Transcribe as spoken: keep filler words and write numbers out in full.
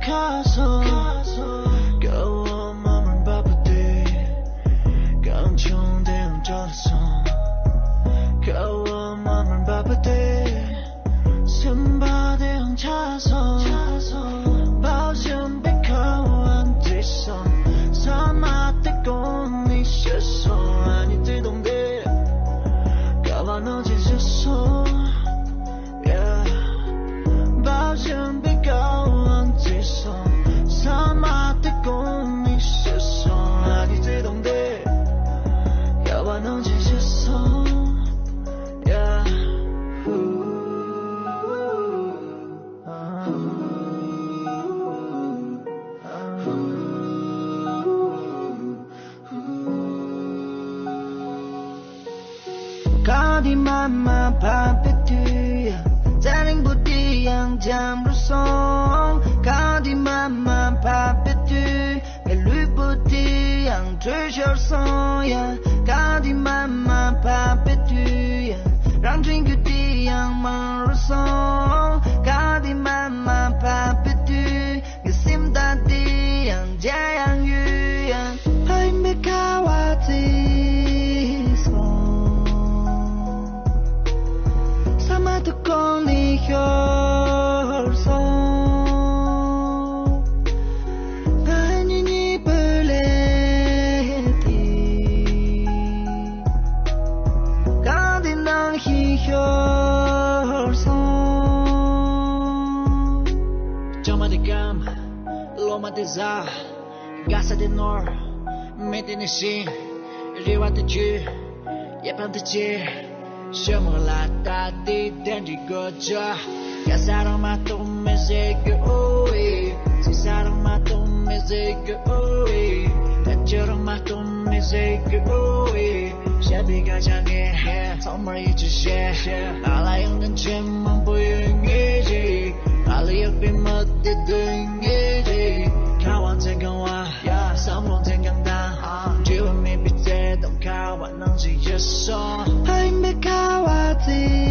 ཁ་སོ། ཀ་བ་མ་མར་འབབ་པ་དེ། གངས་ལྗོངས་དེ་ཡང་བྲོ་ལ་སོང་། ཀ་བ་མ་མར་འབབ་པ་དེ། སེམས་པ་དེ་ཡང་ཆགས་སོང་། འབབ་བཞིན་པའི་ཁ་བ་འདི་སོང་། ས་མ་དེ་གོང་ནས་ཤི་སོང་། ཨ་ནི་བརྩེ་དུང་དེ་ཀ་བ་ནང་བཞིན་བཞུ་སོང་། Yeah. འབབ་བཞིན་པའི་ཀ་བ་འཛིན་སོང་། ས་མ་དེ་གོང་ནས་ཤི་སོང་། ཨ་ནི་བརྩེ་དུང་དེ་ཀ་བ་ནང་བཞིན་བཞུ་སོང་། Yeah. གངས་འདི་མ་མ་བབས་པའི་དུས་ཡ། རྩྭ་རིང་པོ་འདི་ཡང་འཇམ་རུ་སོང་། གངས་འདི་མ་མ་བབས་པའི་དུས་ངའི་ལུས་པོ་འདི་ཡང་དྲོད་ཤོར་སོང་ཡ། གངས་འདི་མ་མ་བབས་པའི་དུས་ཡ། རང་དྲན་རྒྱུ་འདི་ཡང་མང་རུ་སོང་། གངས་འདི་མ་མ་བབས་པའི་དུས། ངའི་སེམས་དང་དེ་ཡང་མཇལ་ཡང་ཡུལ་ཡང་ཕ་ཡུལ་མའི་ཁ་བ་བརྩིས་སོང་། ས་མ་དེ་གོང་ནས་ཤོར་སོང་། ང་གཉིས་གཉིས་པོའི་ལས་དེ། གངས་འདི་ནང་བཞིན་ཤོར་སོང་། བྱ་མ་དེ་སྐམ། ལོ་མ་དེ་ཟ། དགའ་ས་དེ་ནོར། མི་དེ་ནི་ཤི། རེ་བ་དེ་འཇུ། ཡེ་ཕམ་དེ་ཆེ། ཞྭ་མོ་ལ་ལྟ་དེ་གདན་འདྲེན་དགོས་ཆ། ག་ས་རང་མ་གཏོགས་མི་ཟེར་གི་ཨོ་ཨེ། ཚེ་ས་རང་མ་གཏོགས་མི་ཟེར་གི་ཨོ་ཨེ། ད་ཆ་རང་མ་གཏོགས་མི་ཟེར་གི་ཨོ་ཨེ། བཤད་པའི་སྐད་ཆ་ངས་ཚང་མར་ཡིད་ཆེས་བྱེད། ང་ལ་ཡང་ནན་ཆེན་མང་པོ་ཡོད་ངེས་ཀྱི། ང་ལ་ཡག་པའི་མི་དེ་སྟོན་ངེས་ཀྱི། ཁ་བ་འཛིན་གང་བ། བསམ་བློ་འཛིན་གང་དང་། འབྲེལ་བ་མེད་པའི་རྩེ་དང་ཁ་བ་ནང་བཞིན་ཡོད་སོང་། ཕ་ཡུལ་མའི་ཁ་བ་བརྩིས།